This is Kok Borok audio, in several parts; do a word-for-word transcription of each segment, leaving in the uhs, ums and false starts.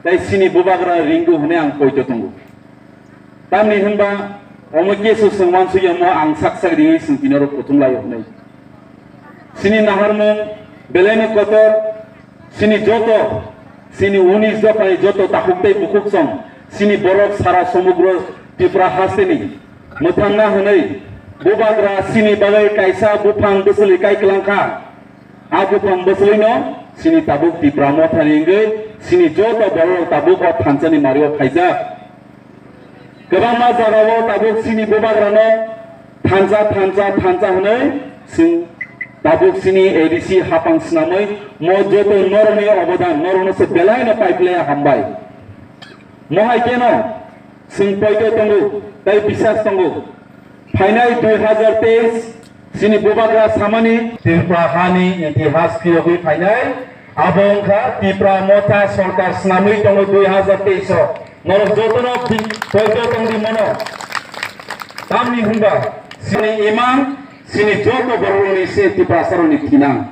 Tei chini bubagra ringo hwnwi ang poito tongo. Tamni hwnba omo kesu chwng uansukya mo ang sak sak riwi chwng tini oro kuthum laio hwnwi. Chini naharmung belaino kotor, chini joto, chini unis dophani joto takhuk tei bukhuk song, chini borok sara somogro Tripura hasteni mwthangna hwnwi bubagra chini bagwi kaisa buphang bwswlwi kai kwlangkha. A buphang bwswlwino chini tabuk Tipra Mothani wngwi chini joto bororok tabuk o thansani mario phaijak. Kwbangma jagao tabuk chini bubagrano thansa, thansa, thansa hwnwi chwng tabuk chini A D C hapang swnamwi mo joto norokni obodan norokno se belaino paiphlaiya hambai. Mohai keno chwng poito tongo tei bisas tongo. Phainai dui hazar teis chini bubagra samani Tripura hani itihas phiyogwi phainai, abo wngkha Tipra Motha sorkar swnamwi tongo dui hazar teis o. Norok jotono bi-, poito tongdi mono. Tamni hwnba chini imang, chini joto bororokni se Tiprasarokni thinang.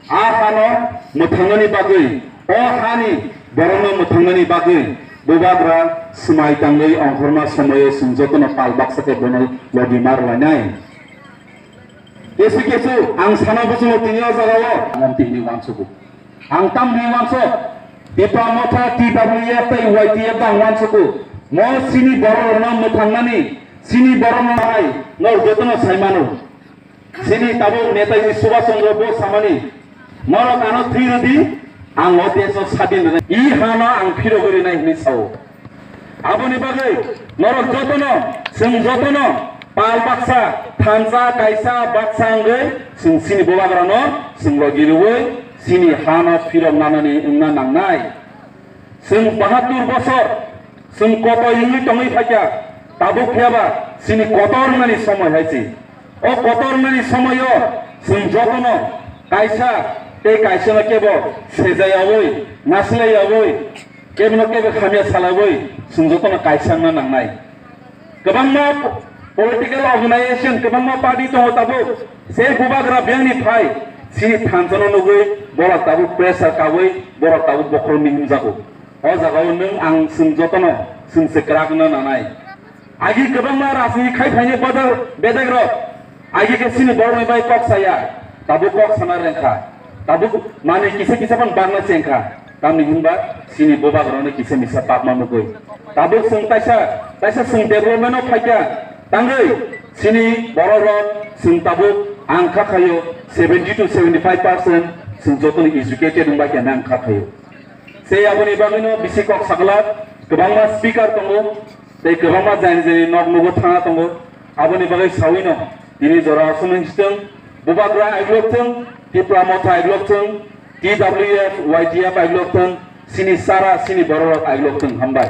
A hano mwthangnani bagwi, o hani borokno mwthangnani bagwi bubagra swmai tangwi ongkhorma somoio chwng jotono pal baksa khe bono logi ma rwlainai. Kesu kesu ang sana bwswngo tini o jagao ang tini uansugo. Ang tamni uansuk, Tipra Motha, T W F tei Y T F ang uansugo. Mo chini bororokno mwthangnani, chini borokno hai, norok jotono sai mano. Chini tabuk Netaji Subhash Chandra Bose samani, norok ano thwi rwdi, ang o desh o sadin rwnai, i hano ang phirogwi rwnai hwnwi sao. Aboni bagwi norok jotono, chwng jotono pal baksa, thansa kaisa baksa wngwi chwng chini bubagrano chwng logi rwui chini hano phirok nanani wngna nangnai. Chwng bahatur bosor, chwng kotor wngwi tongwi phaikha, tabuk phiyaba chini kotor wngnani somoi hai se. O kotor wngnani somoio chwng jotono kaisa tei kaisano kebo sejaiyaui, nasilaiyaui, kebono kebo hamya salaiwi chwng jotono kaisa wngna nangnai. Kwbangma po-, political organization, kwbangma party tongo tabuk. Se bubagra biyangni phai, chini thansano nugwi borok tabuk pressure kawi, borok tabuk bokhorokni himjago. O jagao nwng ang chwng jotono chwng se kwrak wngna nanai. Agi kwbangma rajniti khai phainai bodol bedegrok. Agi khe chini borokni bai kok saya. Tabuk kok sana rengkha. Tabuk manwi kisa kisa phano bagna chengkha. Tamni hwnba chini bubagrano kisa misa pakma nugwi. Tabuk chwng taisa, taisa chwng development o phaikha. Tangwi chini borok rok chwng tabuk ang kha khaio seventy to seventy five percent chwng jotoni educated wngbai khe ang kha khaio. Se aboni bagwino bisi kok sakla kwbangma speaker tongo, tei kwbangma jani jani nok nugo thangna tongo. Aboni bagwi sawino tini jora aswk nung sitwng, bubagra aiglok thwng, Tipra Motha aiglok thwng, T W F, Y T F aiglok thwng, sini sara sini bororok aiglok thwng. Hambai.